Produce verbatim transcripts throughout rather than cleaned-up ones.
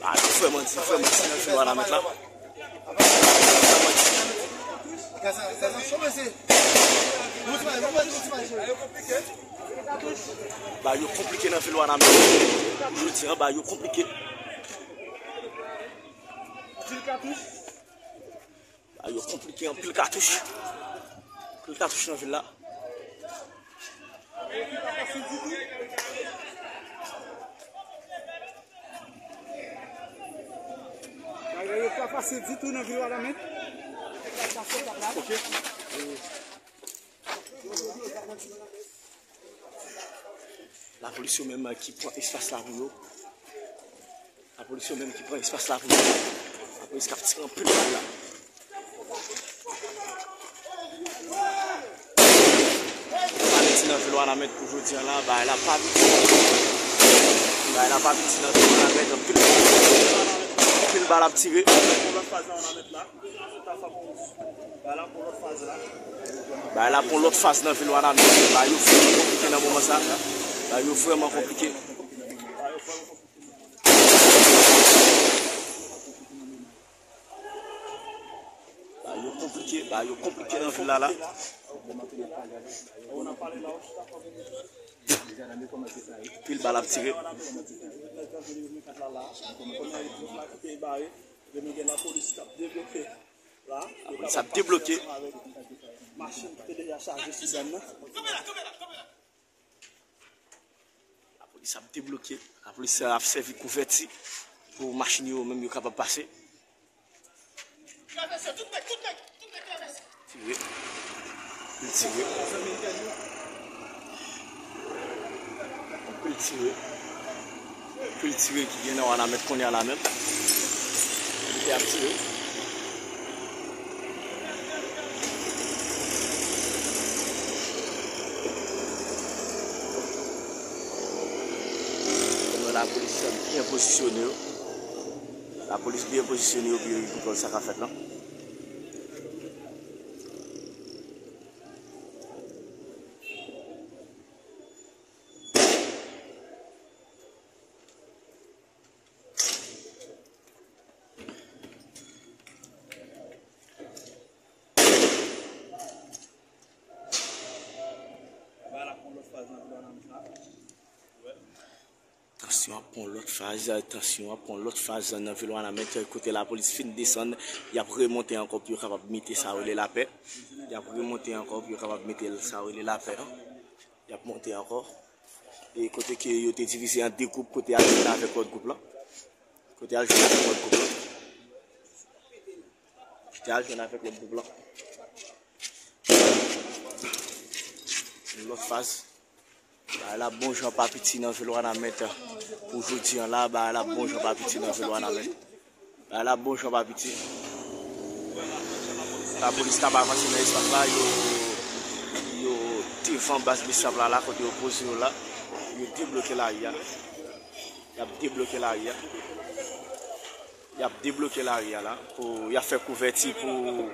Bagay yo vrèman di, vrèman di nan vil Wanament la. Bagay yo konplike nan vil Wanament. Jodi a, bagay yo konplike. Bagay yo konplike, anpil katouch. Anpil katouch nan vil la. Bagay yo pa fasil ditou nan vil Wanament. Ok. Lapolis yo menm ki pran espas la pou yo. Lapolis yo menm ki pran espas la pou yo. Lapolis k ap tire anpil bal la. Pa piti nan vil Wanament pou jodi a la, bagay la pa piti. Bagay la pa piti nan vil Wanament, anpil, anpil bal ap tire. Bagay la pran lòt faz nan vil Wanament. Bagay yo vrèman konplike nan moman sa. Bagay yo vrèman konplike. Bagay yo konplike, bagay yo konplike nan vil la la. Pil bal ap tire. Lapolis ap debloke. Machin ki te deja chaje sou zòn nan. Lapolis ap debloke. Lapolis ap sèvi kouvèti pou machin yo menm yo kapab pase. Tire. Li tire. Li tire. Anpil tire ki gen nan Wanament kounye a la menm. Li te ap tire. Kounye a lapolis byen pozisyone yo. Lapolis byen pozisyone yo pou yo evite sa ka fèt la. Tansyon ap pran lòt faz, tansyon ap pran lòt faz nan vil Wanament, kote lapolis fin desann, y ap remonte ankò pou yo kapab mete sa yo rele lapè. Y ap remonte ankò pou yo kapab mete sa yo rele lapè an. Y ap monte ankò. E kote ke yo te divize an de gwoup, kote a jwenn avèk lòt gwoup lan. Kote a jwenn avèk lòt gwoup lan. Kote a jwenn avèk lòt gwoup lan. Lòt faz. Bagay la bon jan pa piti nan vil Wanament. Pou jodi an la, bagay la bon jan pa piti nan vil Wanament. Bagay la bon jan pa piti. Lapolis k ap avanse nan espas la, yo, yo devan baz BSAP la, la kote yo poze yo la. Yo debloke lari a. Y ap debloke lari a. Y ap debloke lari a la. Pou y ap fè kouvèti pou,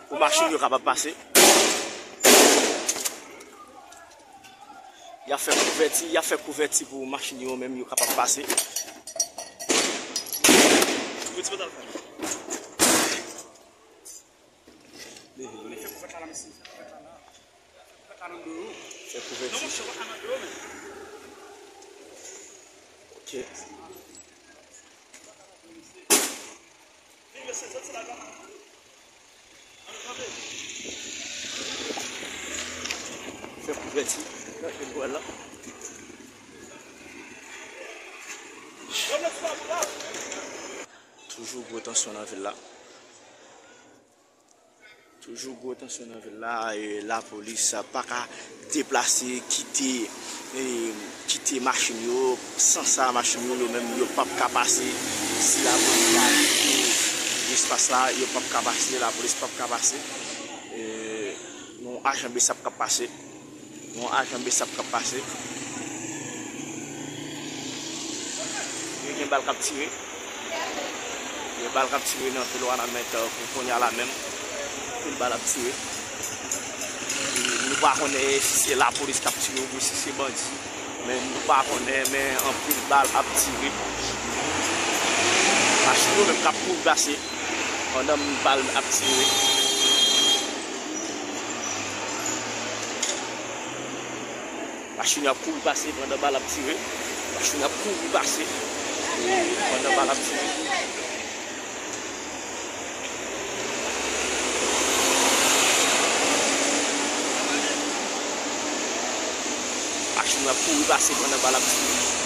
pou machin yo kapab pase. Y ap fè kouvèti, y ap fè kouvèti pou machin yo menm yo kapab pase. Fè kouvèti. Ok. Fè kouvèti. Gade l la. Toujou gwo tansyon nan vil la. Toujou gwo tansyon nan vil la, e lapolis pa ka deplase, kite, e, kite machin yo. San sa, machin yo, yo menm, yo p ap ka pase. Si lapolis pa kite espas la, yo p ap ka pase, lapolis p ap ka pase. E, yon ajan BSAP k ap pase. Yon ajan BSAP k ap pase. Yo gen bal k ap tire. Gen bal k ap tire nan vil Wanament pou kounye a la menm. Anpil bal ap tire. Nou pa konnen si se lapolis k ap tire oubyen si se bandi. Men nou pa konnen, men anpil bal ap tire. Machin yo menm k ap kouri pase pandan bal ap tire. Machin yo ap kouri pase pandan bal ap tire. Machin yo ap kouri pase, e, pandan bal ap tire. Machin yo ap kouri pase pandan bal ap tire.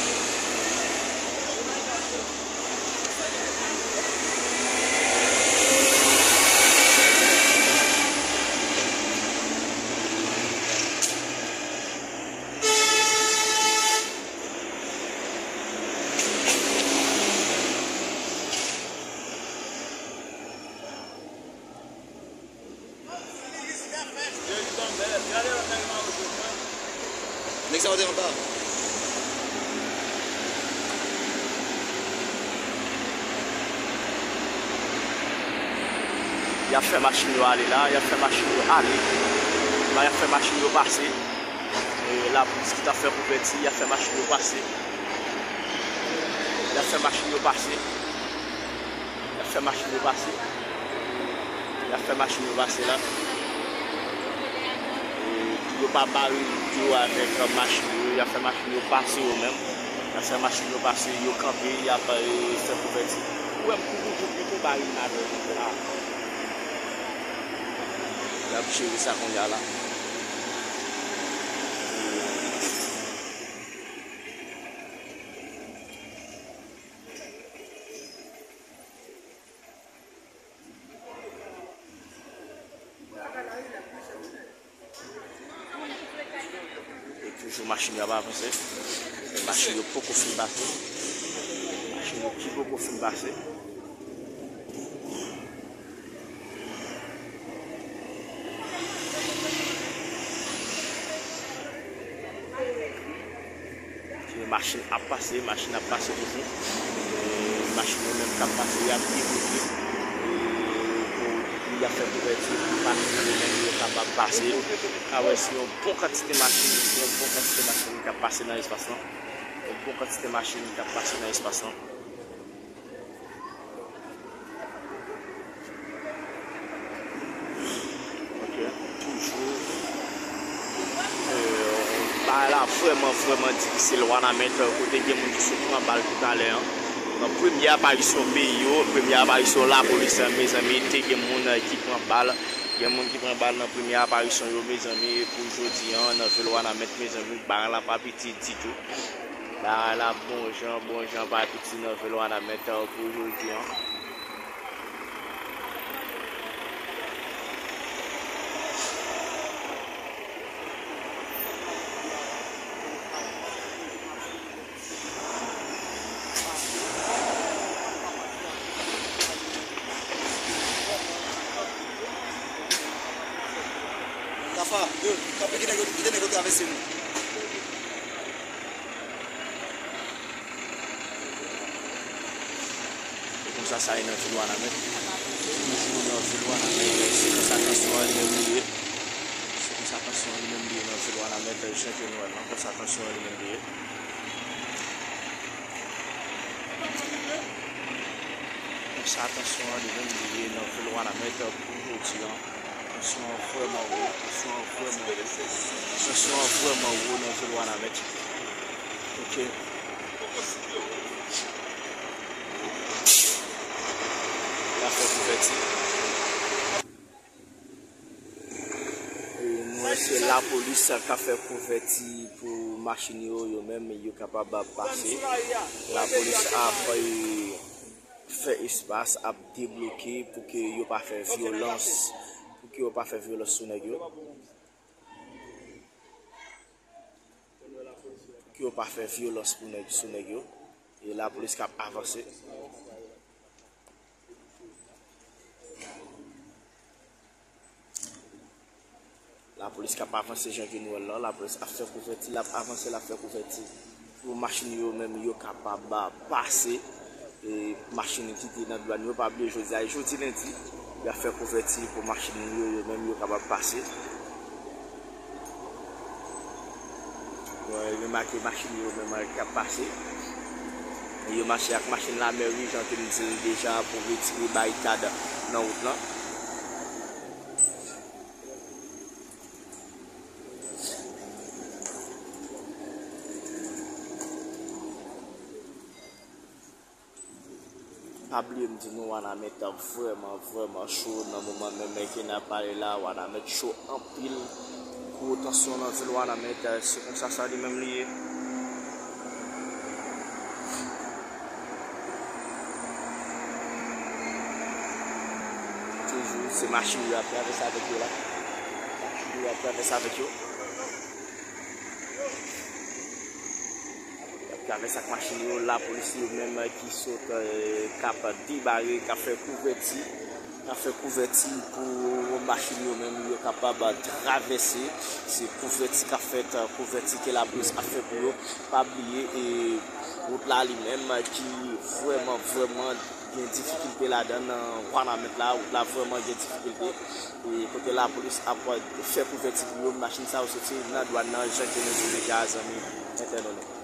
Nèg sa yo te anba. Y ap fè machin yo ale la, y ap fè machin yo ale. La, y ap fè machin yo pase. E, lapolis ki t ap fè kouvèti, y ap fè machin yo pase. Y ap fè machin yo pase. Y ap fè machin yo pase. Y ap fè machin yo pase la. E, pou yo pa bare wout yo avèk machin yo, y ap fè machin yo pase yo menm. Y ap fè machin yo pase, yo kanpe, y ap, e, fè kouvèti. Ou wè m kou toujou pito bare m avè yo la. Y ap jere sa kounye a la. E toujou machin yo ap avanse. Machin yo poko fin pase. Machin yo ki poko fin pase. Machin ap pase, machin ap pase toujou. E, machin yo menm k ap pase, y ap debloke. E, pou y ap fè kouvèti, machin yo menm yo kapab pase. A wè, se yon bon kantite machin, se yon bon kantite machin k ap pase nan espas lan. Yon bon kantite machin k ap pase nan espas lan. Ok, toujou. E, bagay la vrèman, vrèman difisil. Wanament, kote gen moun ki sot pran bal toutalè an. Nan premye aparisyon peyi yo, premye aparisyon lapolis, mezanmi, te gen moun ki pran bal. Gen moun ki pran bal nan premye aparisyon yo, mezanmi, pou jodi an, nan vil Wanament, mezanmi, bagay la pa piti ditou. Bagay la bon jan, bon jan, pa piti nan vil Wanament pou jodi an. Tafa, yo, kanpe, kite nèg yo, kite nèg yo travèse nou. E konsa sa ye nan vil Wanament. Toujou nan vil Wanament, se konsa tansyon an li menm li ye. Se konsa tansyon an li menm li ye nan vil Wanament, jan ke nou wè l lan, konsa tansyon an li menm li ye. Konsa tansyon an li menm li ye nan vil Wanament pou jodi an. Tansyon an vrèman wo, tansyon an vrèman wo. Tansyon an vrèman wo nan vil Wanament. Ok. Y ap fè kouvèti. E nou wè se lapolis k ap fè kouvèti pou machin yo, yo menm yo kapab pase. Lapolis ap, e, fè espas, ap debloke pou ke yo pa fè vyolans, pou ke yo pa fè vyolans sou nèg yo. Pou ke yo pa fè vyolans pou nèg, sou nèg yo. E lapolis k ap avanse. Lapolis k ap avanse jan ke nou wè l lan. Lapolis ap fè kouvèti, l ap avanse, l ap fè kouvèti. Pou machin yo menm, yo kapab pase. E machin ki te nan dwàn yo, pa bliye jodi a, jodi lendi, y ap fè kouvèti pou machin yo, yo menm, yo kapab pase. Bon, remake machin yo menm k ap pase. Yo mache ak machin lameri, jan ke m di l deja, pou retire barikad nan wout lan. Pa bliye m di nou, Wanament vrèman, vrèman cho nan moman menm ke n ap pale la. Wanament cho anpil. Gwo tansyon nan vil Wanament, se konsa sa li menm li ye. Toujou, se machin yo ap travèse avèk yo la. Machin yo ap travèse avèk yo. Y ap travèse ak machin yo, lapolis yo menm ki sot, eh, k ap debare, k ap fè kouvèti, k ap fè kouvèti pou machin yo menm yo kapab travèse. Se kouvèti k ap fèt, kouvèti ke lapolis ap fè pou yo. Pa bliye, e, wout la li menm ki vrèman, vrèman gen difikilte ladan l nan Wanament la, wout la vrèman gen difikilte. E kote lapolis ap fè kouvèti pou yo, machin sa yo soti nan dwàn nan, jan ke nou di deja, zanmi entènot nou.